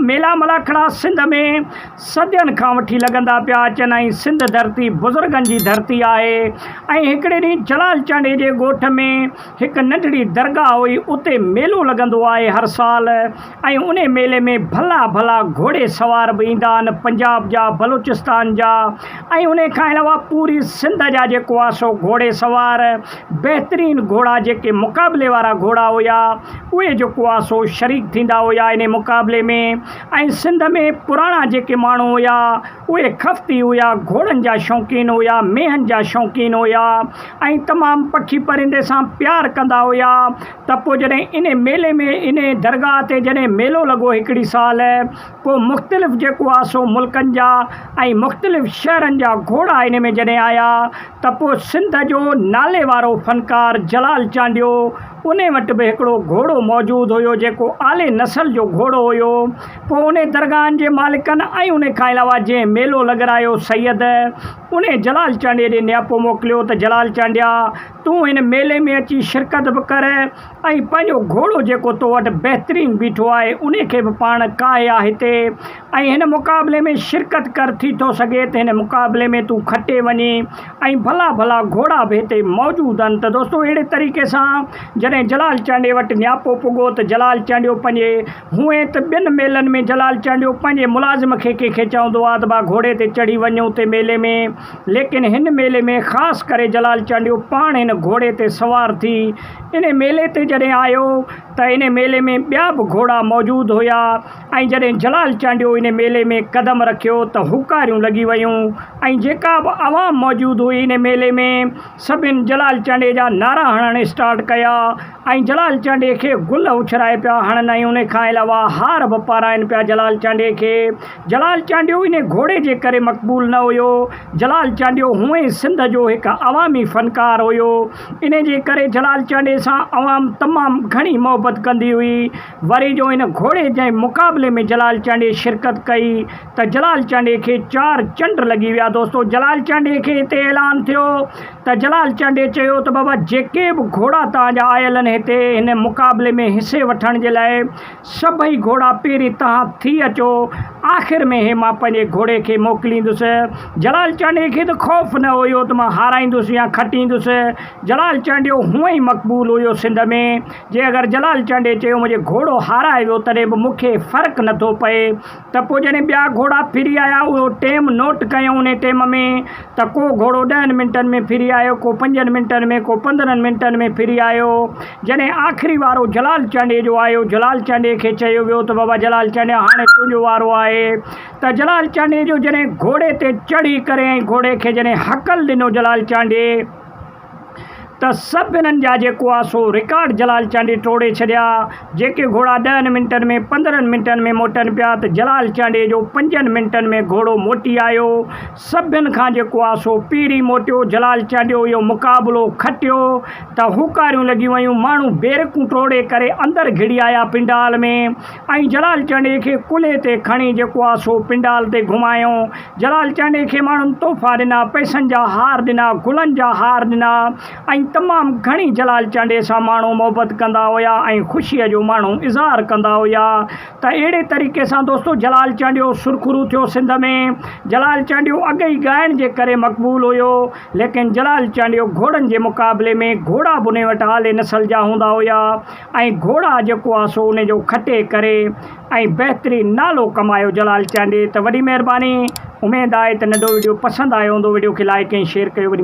ميلا ملاکڙا سنڌ ۾ صدين کان وٺي لڳندا پيا اچن ۽ سنڌ ڌرتي بزرگن جي ڌرتي آهي ۽ هڪڙي ڏينهن جلال چانڊيي جي ڳوٺ ۾ هڪ ننڍڙي درگاهه هئي اتي ميلو لڳندو آهي هر سال ۽ انهي ميلي ۾ ڀلا ڀلا گهوڙي سوار به ايندا آهن پنجاب جا بلوچستان جا ۽ انهي کان علاوه پوري سنڌ جا جيڪو آهي سو گهوڙي سوار بهترين گهوڙا جيڪي مقابلي وارا گهوڙا هيا اهي جيڪو آهي سو شريڪ ٿيندا هيا انهي مقابلي ۾ ۽ سنڌ ۾ پراڻا جيڪي ماڻهو هيا اهي خفتي هيا گهوڙن جا شوقين هيا مينهن جا شوقين هيا ۽ تمام پکي پرندي سان پيار ڪندا هيا ته پوء جڏهن انهي ميلي ۾ انهي درگاهه تي جڏهن ميلو لڳو هڪڙي سال پوء مختلف جيڪو آ سو ملڪن جا ۽ مختلف شهرن جا گهوڙا انهي ۾ جڏهن آيا ته پوء سنڌ جو نالي وارو فنڪار جلال چانڊيو انهي وٽ به هڪڙو گهوڙو موجود هيو جيڪو اعلي نسل جو گهوڙو هيو. پوء انهي درگاهن جي مالڪن ۽ انهي کان علاوه جنهن ميلو لڳرايو سيد انهي جلال چانڊيي ڏي نياپو موڪليو ته جلال چانڊيا تون هن ميلي ۾ اچي شرڪت به ڪر ۽ پنهنجو گهوڙو جيڪو تو وٽ بهترين بيٺو آهي انهي کي به پاڻ ڪاهي آ هتي ۽ هن مقابلي ۾ شرڪت ڪر ٿي ٿو سگهي ته هن مقابلي ۾ تون کٽي وڃين ۽ ڀلا ڀلا گهوڙا به هتي موجود آهن ته دوستو اهڙي طريقي سان جڏهن جلال چانڊيي وٽ نياپو پڳو ته جلال چانڊيو پنهنجي هونئن ته ٻين ميلن ۾ جلال چانڊيو پنهنجي ملازم کي ڪنهن کي چوندو آهي ته ڀا گهوڙي تي چڙهي وڃ اتي ميلي ۾ ليڪن هن ميلي ۾ خاص ڪري جلال چانڊيو پاڻ هن گهوڙي تي سوار ٿي انهي ميلي تي جڏهن آيو ته انهي ميلي ۾ ٻيا به گهوڙا موجود هيا ۽ جڏهن جلال چانڊيو ان ميلي ۾ قدم رکيو ته هوڪاريون لڳي ويون ۽ جيڪا به عوام موجود هئي ان ميلي ۾ سڀن جلال چانڊيي جا نعرا هڻڻ اسٽارٽ ڪيا ۽ جلال چانڊيي کي گل اڇرائي پيا هڻن ۽ ان کان علاوه هار به پارائن پيا جلال چانڊيي کي. جلال چانڊيو ان گهوڙي جي ڪري مقبول نه هيو. جلال چانڊيو هونئن سنڌ جو هڪ عوامي فنڪار هيو ان جي ڪري جلال چانڊيي سان عوام تمام گهڻي محبت ڪندي هئي. وري جو ان گهوڙي جنهن مقابلي ۾ جلال چانڊيي شرڪت ڪئي ته جلال چانڊيي کي چار چنڊ لڳي ويا دوستو جلال چانڊيي کي هتي اعلان ٿيو ته جلال چانڊيي چيو ته بابا جيڪي به گهوڙا توهان جا آيل آهن هتي هن مقابلي ۾ حصي وٺڻ جي لاء سڀئي گهوڙا پهرين توهان ٿي اچو آخر ۾ هي مان پنهنجي گهوڙي کي موڪليندس جلال چانڊيي کي ته خوف نه هيو ته مان هارائيندس يا کٽيندس جلال چانڊيو هونئن ئي مقبول هيو سنڌ ۾ جي اگر جلال چانڊيي چيو منهنجي گهوڙو هارائي ويو تڏهن به مون کي فرق نه ٿو پئي ته پوء جڏهن ٻيا گهوڙا ڦري آيا اهو ٽيم نوٽ ڪيائون انهي ٽيم ۾ ته ڪو گهوڙو ڏهن منٽن ۾ ڦري آيو ڪو پنجن منٽن ۾ ڪو 15 منٽن ۾ ڦري آيو جڏهن آخري وارو جلال چانڊيي جو آيو جلال چانڊيي کي چيو ويو ته بابا جلال چانڊيا هاڻي تنهنجو وارو آهي ته جلال چانڊيي جو جڏهن گهوڙي تي چڙهي ڪري ۽ گهوڙي کي جڏهن هڪل ڏنو جلال چانڊيي ته سڀ انهن جا جيڪو آ سو رڪارڊ جلال چانڊيي ٽوڙي ڇڏيا. جيڪي گهوڙا ڏهن منٽن ۾ 15 منٽن ۾ موٽن پيا ته جلال چانڊيي جو پنجن منٽن ۾ گهوڙو موٽي آيو. سڀن کان جيڪو آ سو پهرين موٽيو. جلال چانڊيو اهو مقابلو کٽيو ته هوڪاريون لڳي ويون. ماڻهو بيرڪون ٽوڙي ڪري اندر گهڙي آيا پنڊال ۾ ۽ جلال چانڊيي کي ڪلهي تي کڻي جيڪو آ سو پنڊال تي گهمايو. جلال چانڊيي کي ماڻهن تحفا ڏنا، پئسن جا هار ڏنا، گلن جا هار ڏنا ۽ تمام گهڻي جلال چانڊيي سان ماڻهو محبت ڪندا هيا ۽ خوشيء جو ماڻهو اظهار ڪندا هيا ته اهڙي طريقي سان دوستو جلال چانڊيو سرخرو ٿيو سنڌ ۾ جلال چانڊيو اڳ ئي ڳائڻ جي ڪري مقبول هيو ليڪن جلال چانڊيو گهوڙن جي مقابلي ۾ گهوڙا به انهي وٽ اعلي نسل جا هوندا هيا ۽ گهوڙا جيڪو آ سو انهي جو کٽي ڪري ۽ بهترين نالو ڪمايو جلال چانڊيي ته وڏي مهرباني اميد آهي ته ننڍو وڊيو پسند آيو هوندو وڊيو کي لائيڪ ۽ شيئر ڪيو وڏي.